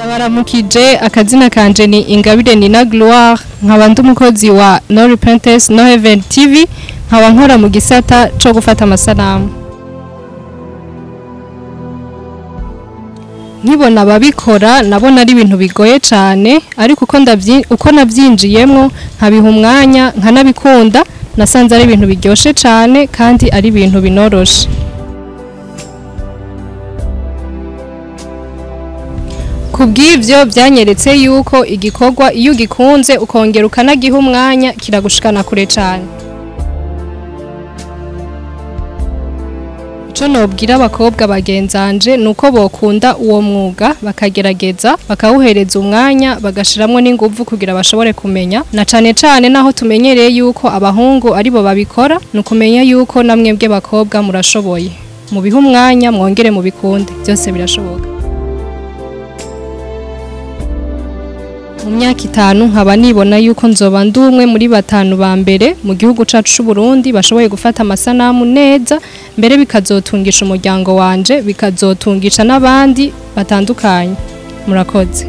Ndabaramukije, akazina kanje ni Ingabire Nina Gloire, nkaba ndi umukozi wa No Repentance No Heaven TV, nkaba nkora mu gisata co gufata amasanamu. Nkibona ababikora nabona ari ibintu bigoye cane, ariko uko navyinjiyemwo nkabiha umwanya nkanabikunda, nasanze ari ibintu biryoshe cane kandi ari ibintu binoroshe. Kubw'ivyo byanyeretse yuko igikorwa iyo ugikunze ukongera ukanagiha umwanya kiragushikana kure cane. Ico nobwira abakobwa bagenzanje nuko bokunda uwo mwuga, bakagerageza bakawuhereza umwanya, bagashiramwo n'inguvu kugira bashobore kumenya, na cane cane naho tumenyereye yuko abahungu aribo babikora, nukumenya yuko namwebwe bakobwa murashoboye. Mubihe umwanya mwongere mubikunde, byose birashoboka. Mu myaka 5 nkaba nibona yuko nzoba ndi umwe muri 5 ba mbere mu gihugu cacu c'u Burundi bashoboye gufata amasanamu neza, mbere bikazotungisha umuryango wanje, bikazotungisha n'abandi batandukanye. Murakoze.